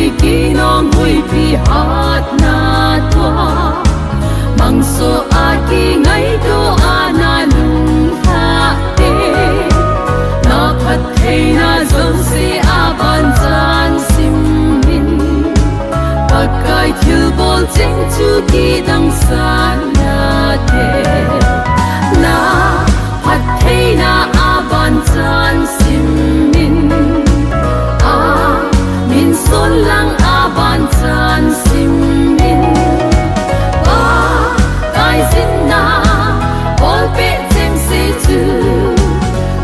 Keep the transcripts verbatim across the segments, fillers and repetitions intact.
Kinong huipi hatna tua, mangso a kingaito a na lungthah te. Na phattheina jouse a ban chan sim in, Pakai thilbol cheng chu kidang sana te. Na phattheina a ban chan sim in, a min son lang a ban chan sim in. Pakai jinna bolpeh cheng se chu,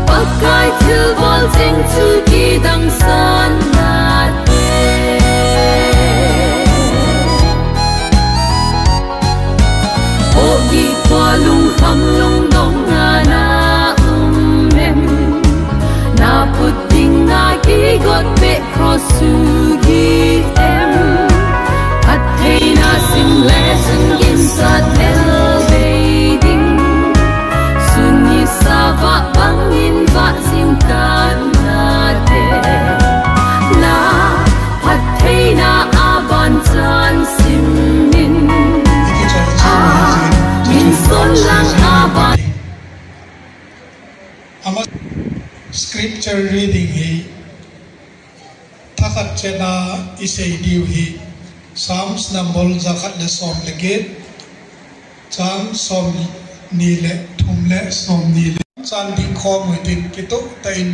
Pakai thilbol cheng chu kidang sana te. Ogi tua lungkham lungdong a na um em? Na put ding na kigot peh cross chu hi em? Phattheina sim le chun ginchat lel bei ding, sun ni sa vah bangin vah jing tan na te. Na phattheina a ban chan sim in, a min son lang a ban. Ama scripture reading hi thakhat chena isei diu hi Psalms number jakhat le som le get, chang som ni le thum le som ni le. Chan ding khom u hitin, kitoh tah in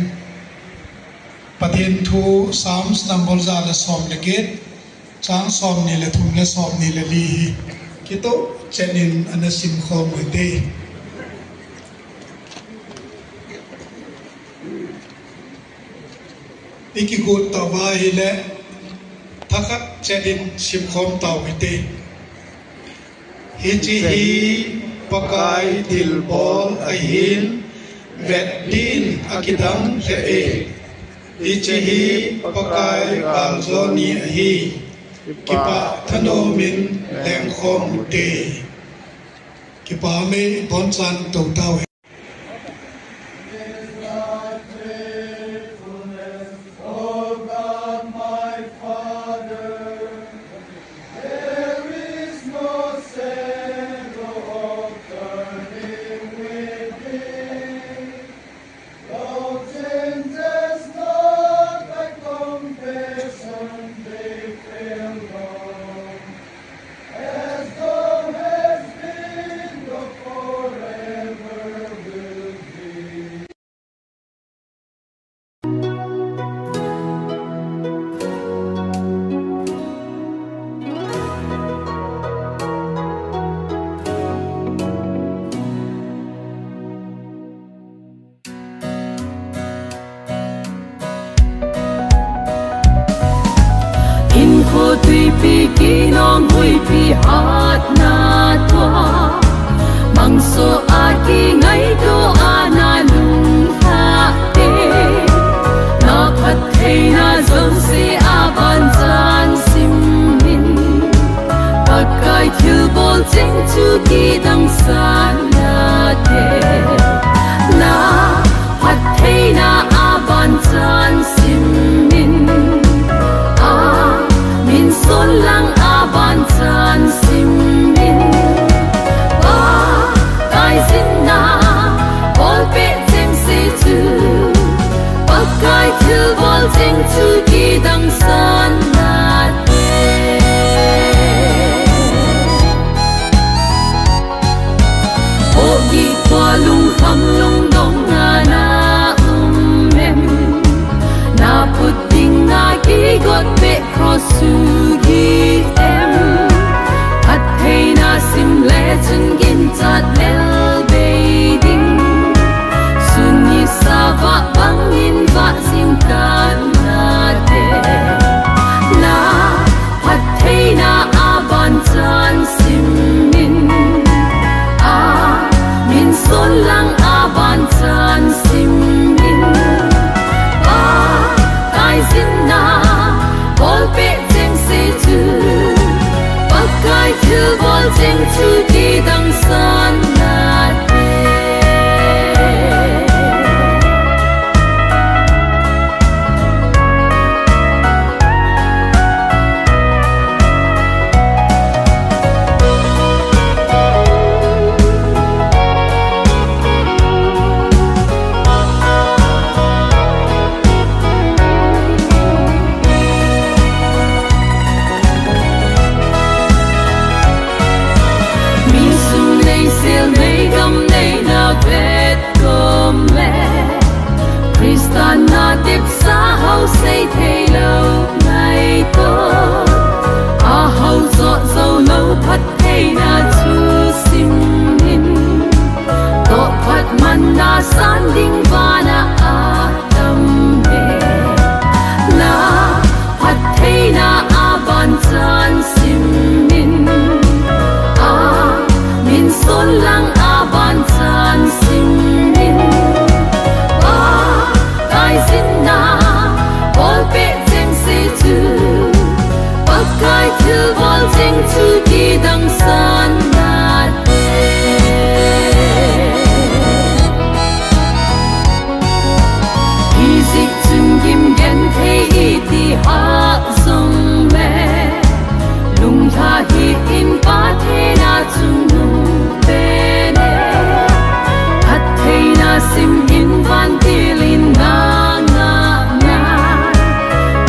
Pathen thu Psalms number ja le som le get, chang som ni le thum le som ni le li hi kitoh chet in ana sim khom u hite. I kigot tauva ahile, thakhat chet in simkhom tau hite. Hiche hi Pakai thilbol ahin, vet din akidang lheh e. Hiche hi Pakai kaljo ni ahi. Kipah thanom in lengkhom ute. Kipah me, bonchan tou tau hen. Hinkho tuipi kinong huipi hatna tua, mangso a kingaito a na lungthah te. Na phattheina jouse a banchan simin, Pakai thilbol cheng chu kidang sana te. Na phattheina a banchan simin, a min son lang a banchan simin, Pakai jinna San ding vana a tam le, na phattheina a ban chan sim in, a min sol lang a ban chan sim in, Pakai jinna bol peh cheng se chu, Pakai thilbol cheng chu kidang san nate. Kijih chun gim genthei iti ha jong le, lunglha hih in phattheina chungnung pen e. Phattheina sim in vantil in na ngah nai,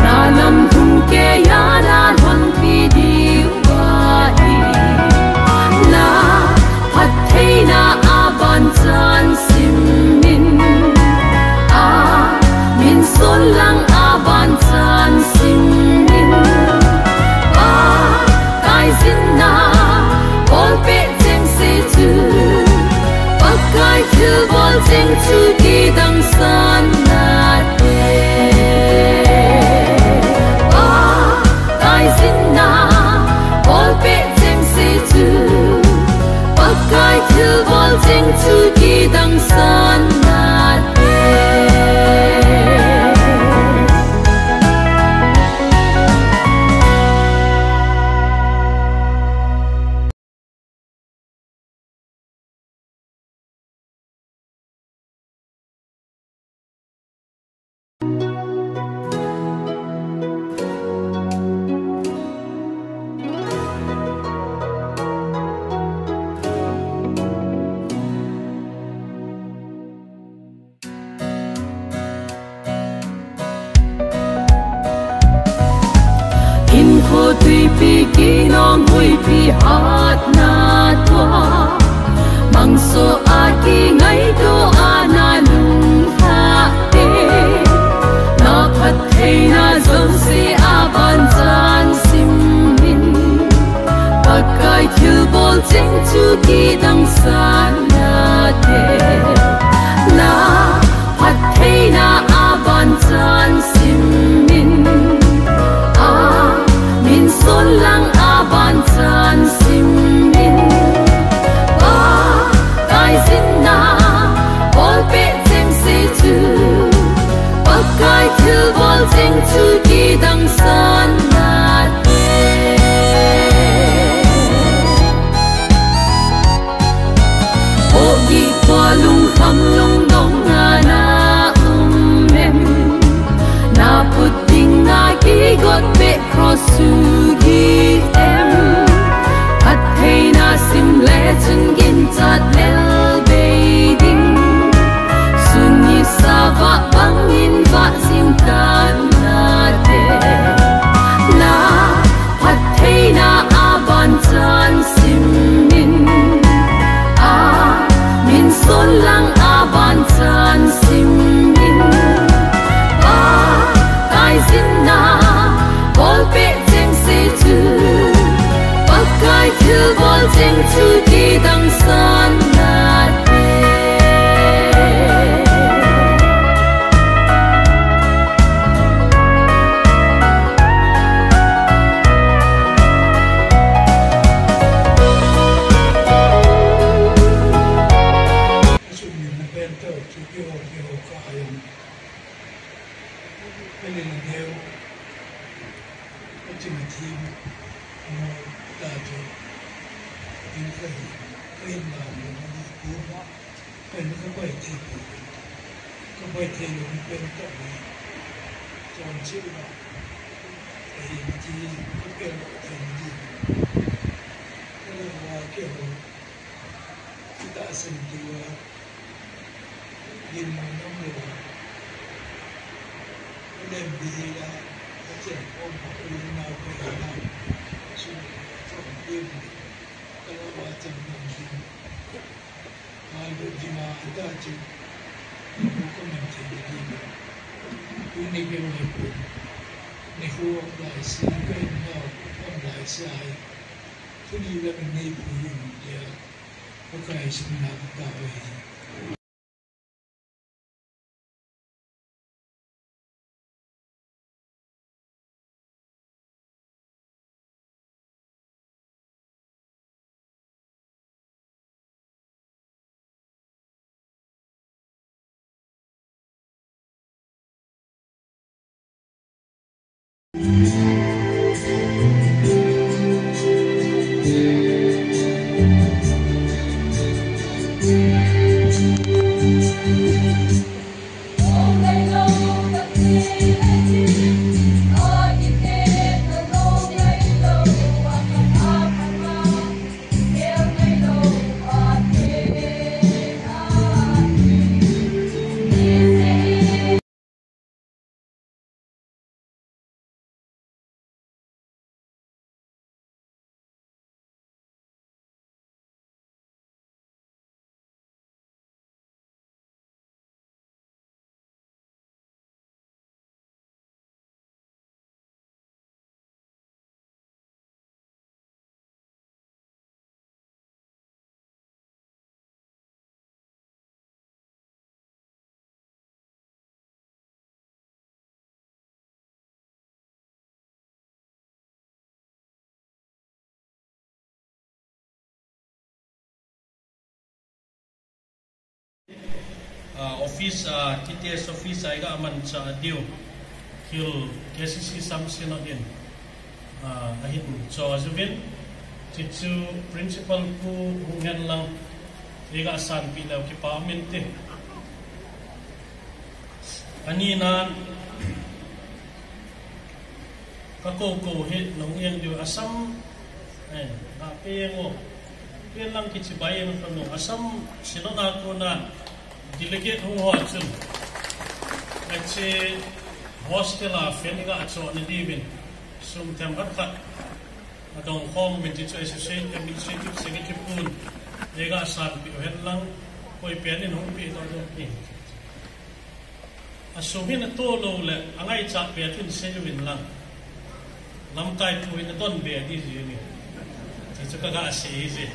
na lam lhung keiya na lhonpi diu ahi. Na phattheina a ban chan sim in, a min sol lang a ban chan sim in, Pakai jinna bol peh cheng se chu, Pakai thilbol cheng chu kidang san nate. Pakai jinna bol peh cheng se chu, Pakai thilbol cheng chu kidang san nate. Hinkho tuipi kinong huipi hatna tua, mangso a kingaito a na lunglha te, na phattheina jouse a ban chan sim in, Pakai thilbol cheng chu kidang san nate. Na phattheina a ban chan sim in, a min sol lang a ban chan sim in, Pakai jinna bol peh cheng se chu, Pakai thilbol cheng chu kidang san nate. Ogi tua lungkham lungdong a na um em? Na put ding na kigot peh cross chu hi em? Phattheina sim le chun ginchat lel bei ding, sun ni sa vah bangin vah jing tan nate. Na phattheina a ban chan sim in, a min sol lang a ban chan sim in, Pakai jinna bol peh cheng se chu, Pakai thilbol cheng chu kidang san nate. Pen ka pai thei poi. Ka pai thei lou pen ka pai. Chonset uva. Ka hin ti, ka pen ka pai ni. Ka la wa ke ho. Kita sen ti wa. Yin ma nam le wa. Ka lem bi la. Ka chen ko ma u na ka la. Su ka chen bi. Ka la wa chen nam bi. Bible dinga hita chu, Bible ko man thei ding. Tuni ke mai pun. Nikho lai si, ka in nau, kam lai si ai. Tuni la min nei pui in dia. Pakai sumina ka ta wai. Ah, office, ah, T T S office a iga manchah diu. Thil K C C Assam Synod in, ah, ahin choh uvin. Chuchu principal pu hung hen lang iga sanpeh leu kipa um inte. Ani nan Ka kou kou hi nahung jeng diu Assam, eh, na pe jeng o. Pen lang kichibai jeng kha nung Assam Synod a kona delegate ho ho chun. Ache hostel a fan iga choh na diuvin. Sum themkhat khat adong khom uvin ti chu associate administrative secretary pun. Iga sanpeh u hen lang koi pen in hung peh to ding. Asum hi natoh lou le, angaichat pet in sei uvin lang. Lamkai pu in adon be di ji ni. Ti chu kaga sei ji.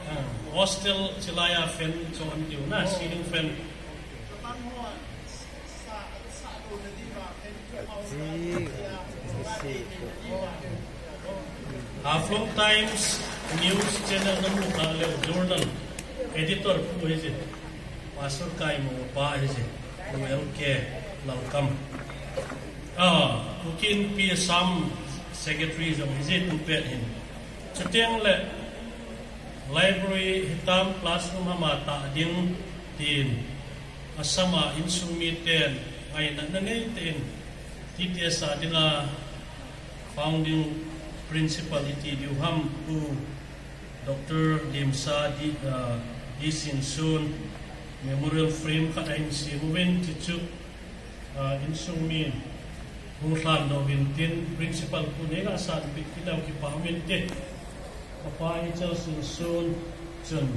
Ah, hostel chilai a fan choh diu na, ceiling fan. Haflong Times News Channel namu kha leu journal editor pu hije. Pastor Kaimo pa hije. Pu L K Lalkam. Ah, Kuki Inpi Assam Secretary jong hije tu pet hin. Chuteng le library hitam classroom hama ta ding tin. Assam a insung miten ngaina nanei tein T T S a dinga founding principal iti diu ham Pu Doctor Limsa D, ah, D Sinsun Memorial Frame khat ahin sem uvin chuchu, ah, insung min hung lhan doh uvin tin principal pu neiga sanpeh kit leu kipa um inte. Kapa H L Sinsun chun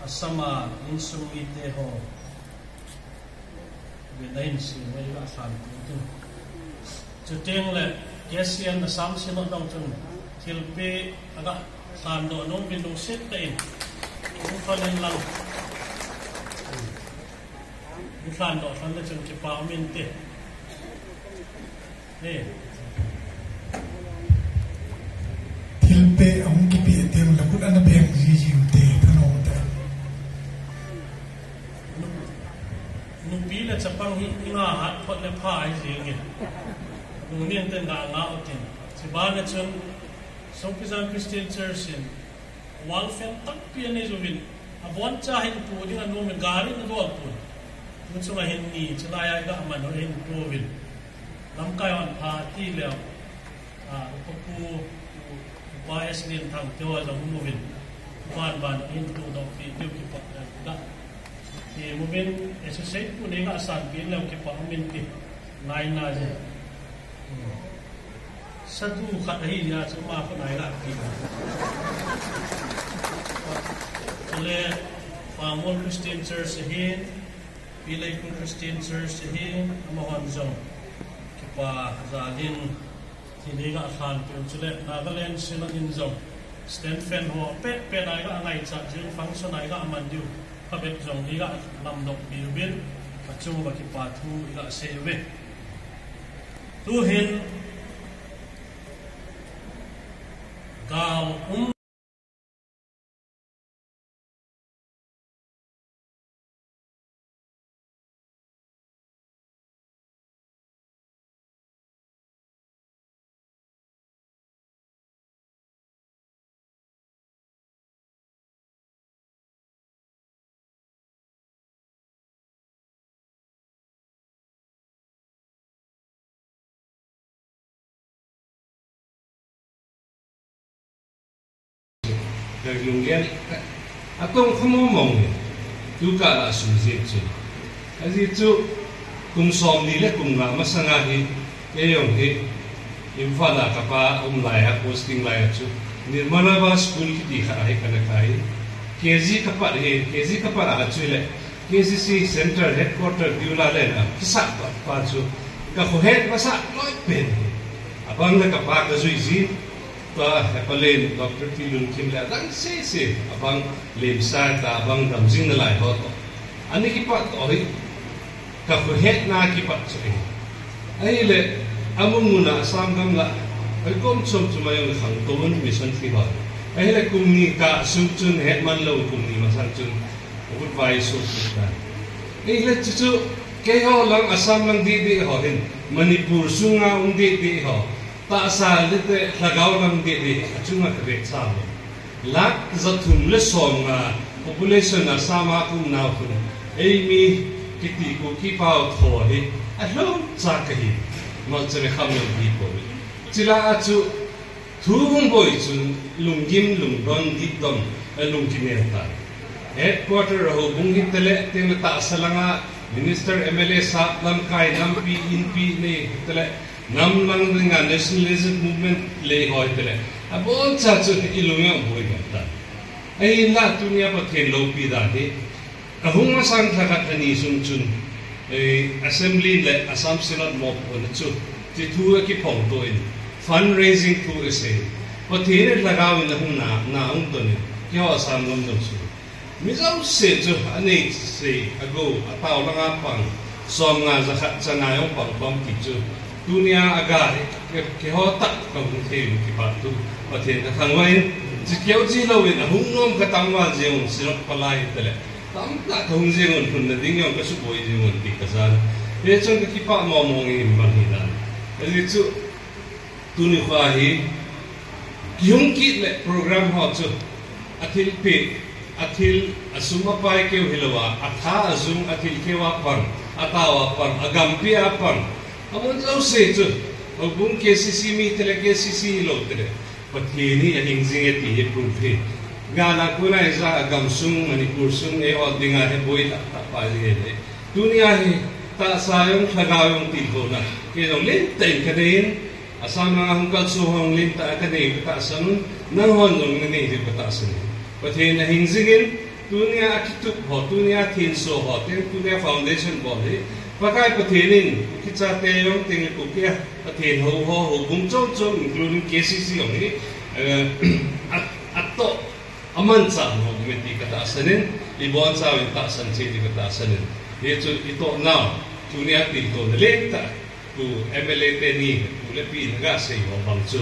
Assam a insung mite ho Vin ahin sem uva iga lhan uvin tin. Chuteng le, K C N Assam Synod dong chun, thilpeh aga lhan doh nom uvin lungset tah in. Hung lhon in lang. Hung lhan doh lhon le chun kipa um inte. Thilpeh ahung kipeh teng le khut ana beng jiji ute, thanom tah. Nu-, nupi le chapang hi nga hat phot le pha ahi jenge. Nungnen ten nga nga utin. Chubana chun Songpijang Christian Church in Wall fan tampi anei uvin, abonchan hin tu ding anom in gari nadol pon. Tu chunga hin ni, chulai a iga man ho hin tu uvin. Lamkai hon pha ti leu, ah, Upa Pu, Upa S N Thang te ho jong um uvin. Ban ban hin tu doh pi diu kipa, eh, da. Ti um uvin, associate pu neiga sanpeh leu kipa um inte. Ngaina je. Hmm. Sadu khat ahi jeh a chu ama khut a iga pi. Chule Pangmol Christian Church ahin, Pileikul Christian Church ahin, amahon jong kipa jal in thil iga lhan peh u chule Nagaland Synod in jong stand fan ho pehpeh a iga ngaichat jing, function a iga man diu. Phabep jong iga lamdoh pi uvin, achung uva kipa thu iga sei uve. Tuhin, gal um Ka lunggel, atong kha mong mong e. Tukah la sum jeng chu. Ajeh chu kum som ni le kum nga masanga hi, kei jong hi Imphal a kapa um lai a, posting lai a chu Nirmanabha School kiti kha ahi kana kai. K G kapat hi, K G kapat a chu le K C C Central Headquarter Diyula le na kisah pa, pa chu ka khohet masah loi pen hi. Abang le kapa ka jui jin, tua hepalen Doctor T. Lunkim le adang sese, abang lemsa ta, abang dam jing nalai ho toh. Ani kipat toh hi, ka khohetna kipat chu ahi. Ahile, amun mun a Assam gam la, hoi kom chom chom a jong khangtou un mission field ho. Ahile kum ni kah sung chun hetman lou, kum ni masang chun Good Vibes Youth ta. Ahile chuchu, keiho lang Assam lang didi ho hin, Manipur sunga um didi ho, tahsa le te lhagao lang didi, achunga ka vetsah lou. Lakh jathum le somnga population Assam a um nau khun, eimi kiti Kuki pao tho hi alhomcha kahi. Malcha le kham le di ko. Chila a chu thu hung boi chun lunggim, lungdon, dipdom, eh, lungkinel ta. Headquarter a houbung hi tele, teng le tahsa langa minister, M L A sap, lamkai, nampi, inpi nei tele, nam lang dinga nationalism movement lei hoi tele. Aboncha chu i lung jong boi gam ta. Ahinla tunia Pathen loupi dan hi, ahung masang lha khat lha ni sung chun, eh, Assembly le Assam Synod mopohna chu, ti thu akiphongto in, fundraising thu asei. Pathen in lhagao in ahung na, na hung ton in, keiho Assam gam jong chu. Mi jouse chu anei sei, agou, atao langa pang, somnga jakhat chana jong pang khom ti chu. Tunia aga hi, ke, keiho tah kahung thei u kipah thu, Pathen kathangvah in, chi keu chi lou in, ahung nom katangval jeng un, Synod palai tele. Tamtah kahung jeng un, lhunna ding jong kasuboi jeng un ti kajan. Hichun kakipah mong mong in bang hidan. Ajeh chu, tuni kho hi, kihung kit le program ho chu, athilpeh, athil, asum apai keu hilou a, atha ajung, athil keu a pang, atao a pang, agampi a pang. Amun jouse chu, houbung K C C mi tele, K C C lou tele, Pathen hi ahing jing e ti hi proof hi. Gala kona ija agamsung, Manipur sung, eiho dinga hi boi tahtah pa jing e. Tunia hi, tahsa jong, lhagao jong tilkhouna, kei jong lentah in kanei in, Assam langa hung kalson ho jong lentah a kanei u katahsan un, nanghon jong nanei diu katahsan in. Pathen ahing jing in, tunia akitup ho, tunia thenso ho, teng tunia foundation bol hi, Pakai Pathen in, Kuki chate jong teng le Kuki a, Pathen hou ho, houbung chom chom, including K C C jong hi, eh, a, atoh, amanchah nom uve ti katahsan in, ibonchauvin tahsan cheh diu katahsan in. Hichu itoh nau, tunia tilkhouna lentah, tu M L A teni, tu le pi naga sei ho bang chu,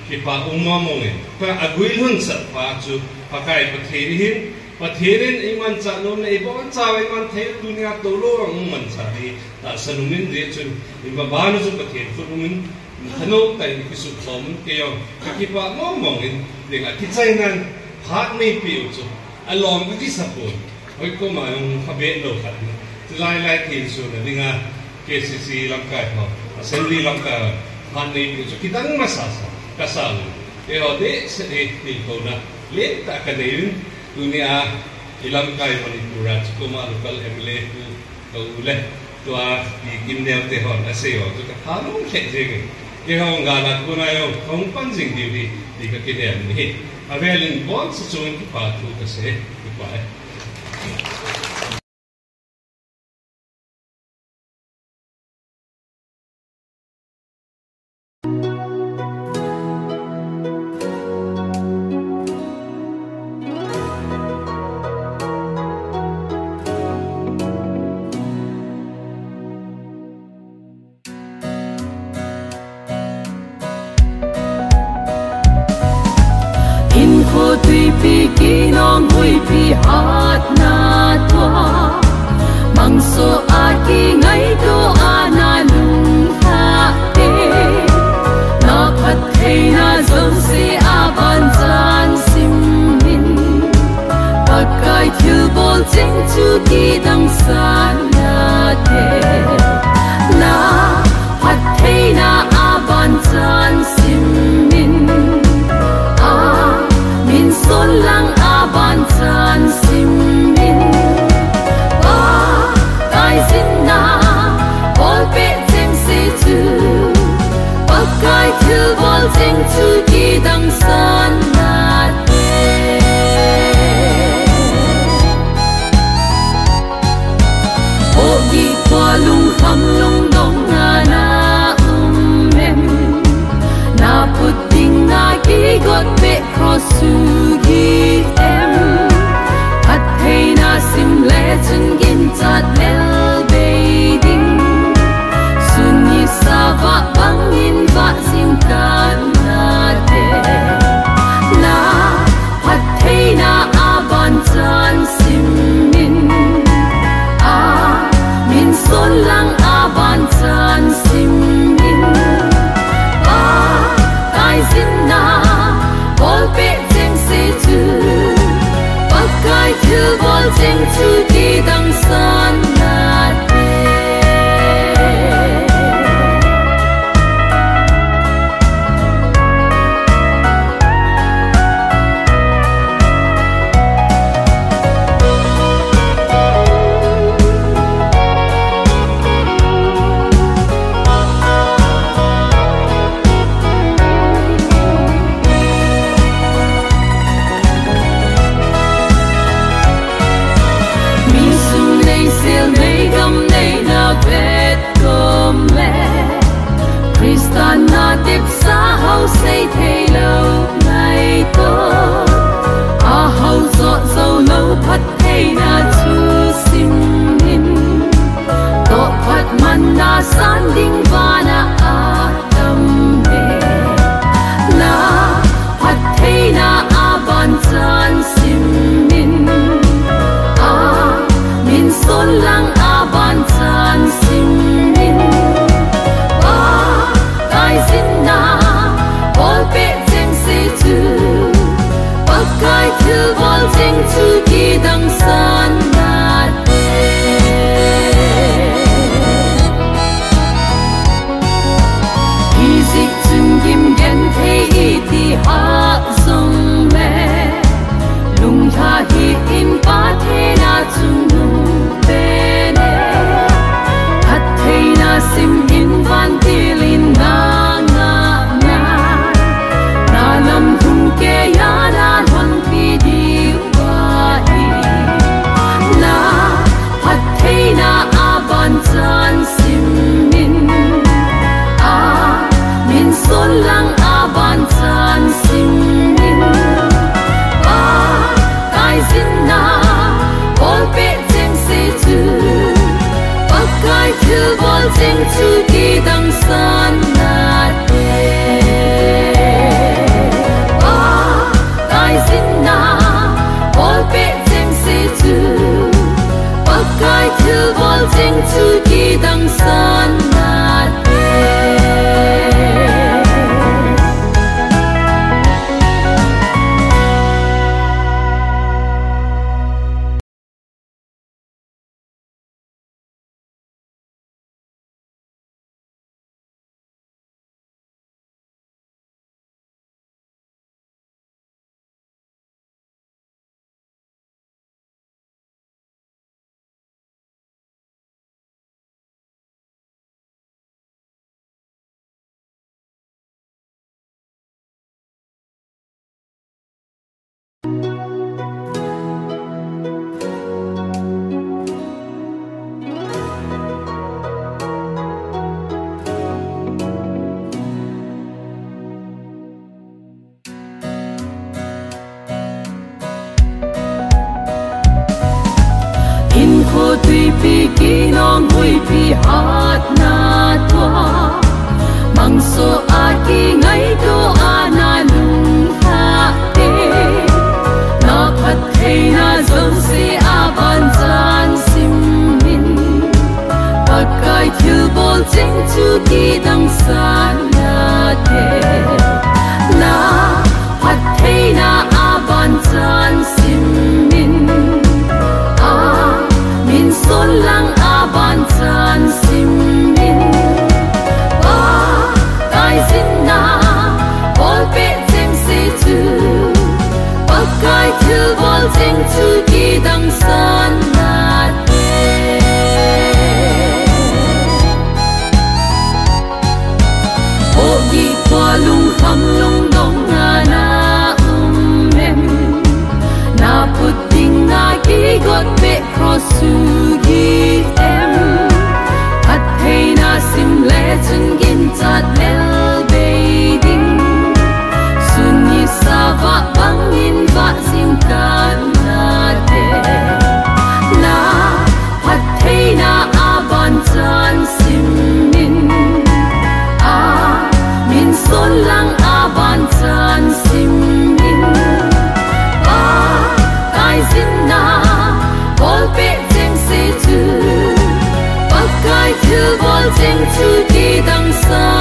kipah um mong mong in, ka aguilhun sah pa chu, Pakai Pathen ahin, Pathen in imanchah nomna, ibonchauva iman thei u tunia toulou vang manchah ding tahsan um in, hichun, imaban u chu Pathen khut um in, thanom tah in kisukhom un, kei jong kakipah mong mong in, dinga kichainan, phat neipeh u chu, alom kakisa pon, hoi koma jong phabeh lou khat in, chulai lai thensona dinga, K C C lamkai ho, Assembly lamkai ho, phat neipeh u chu, kidang masasa, kasa u, keiho dehset hi tilkhouna lentah kanei un, tunia, ilamkai Manipur a chu koma local M L A pu, ka u le, tua, ti kin neo te hon, asei ho chu kathanom lheh jeng in. Keiho gala kona jong, kahung pan jing diu hi, ti kakinem in ahi. Avel in boncha chunga kipathu kasei, kipah e. Hinkho tuipi kinong huipi hatna tua, mangso a kingaito a na lunglhah te, na phattheina jouse a vanchan sim in, Pakai thilbol cheng chu kidang sah nate, na phattheina a vanchan sim in, a min sol lang Lungkham lungdong a na um em? Na put ding na kigot peh cross chu gih em? Phattheina sim le chun ginchat lel bei ding. Sun nisa vah bangin vah jing tan nate. Na phattheina a ban chan sim in, a min son lang a ban chan sim in. Pakai jinna bolpeh chengse chu, Pakai thilbol cheng chu kidang san nate. Mi sum nei, sel nei, gam nei na vet kom le, Christa na tepsa hao sei thei lou ngaito. A hao jo jou lou phattheina chu sim in, toh phat manna san ding vana a tam e. Na phattheina a ban chan sim in, a min son lang a ban chan sim in. Pakai jinna bolpeh chengse chu, Pakai thilbol cheng chu kidang san nate. Ijeh chun gim genthei iti hah jongle, lunglha hih in Pathen a chungnung pen e. Phattheina sim in vantil in na ngah nai, na lam lhung keiya na lhonpi diu ahi. Na phattheina a ban chan sim in, a min son lang a ban chan sim in. Pakai jinna bolpeh chengse chu, Pakai thilbol cheng chu kidang san nate. Pakai jinna bolpeh chengse chu, Pakai thilbol cheng chu kidang san nate. Hinkho tuipi kinong huipi hatna tua, mangso a kingaito a na lunglha te. Na phattheina jouse a ban chan sim in, Pakai thilbol cheng chu kidang san nate. Na phattheina a ban chan sim in, a min son lang a ban chan sim in. Pakai jinna bolpeh chengse chu, Pakai thilbol cheng chu kidang san nate. Hogi pua lungkham lungdong a na um em? Na put ding na kigot peh cross chu gih Cheng chu kidang sa